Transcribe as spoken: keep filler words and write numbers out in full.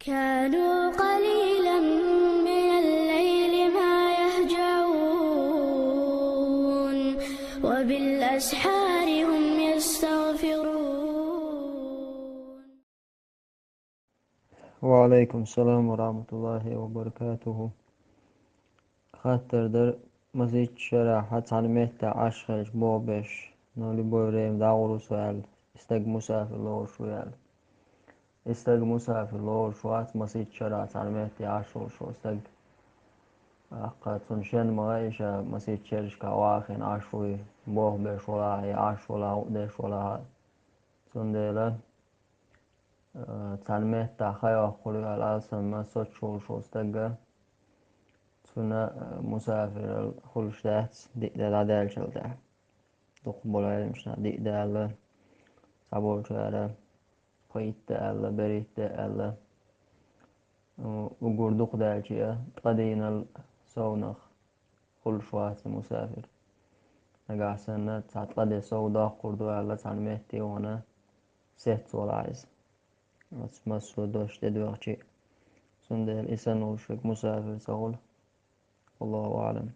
كانوا قليلا من الليل ما يهجعون، وبالأسحار هم يستغفرون. وعليكم السلام ورحمة الله وبركاته. Хаттар дар: масийттача шарахь цхьана метта Ӏаш хилча боху беш, но любой время дӀагӀур ву со аьлла, и стаг мусафир лоруш ву аьлла. И стаг мусафир лоруш вац масийттача шарахь цхьана метте Ӏаш волуш волу стаг. ТӀаккха цунна шен ма хаьа ша масийттачу шерашкахь вахийна Ӏаш вуй, боху беш валахь, я Ӏаш валахь, хӀуъдеш валахь. Цундела цхьана меттахь хан йоккхур ю аьлла алсамма соцуш волуш волу стаг, цунна мусафиралла хуьлуш дац диъ де дӀадаьллачул тӀаьхьа. Дукхахболу Ӏеламнаха диъ де аьлла, цхьаболчара пхийтта аьлла, берхӀитта аьлла. Уггар дукха даьлча а, ткъа дийнал совнах хуьлуш вац мусафир. Нагахь санна цхьа ткъа де сов доккхур ду аьлла цхьана метте вахана, сецвалахь иза. Оцу массо а дош тӀедоьхчи, цундела и санна волуш верг мусафир ца хуьлу. Аллаху аӀлам.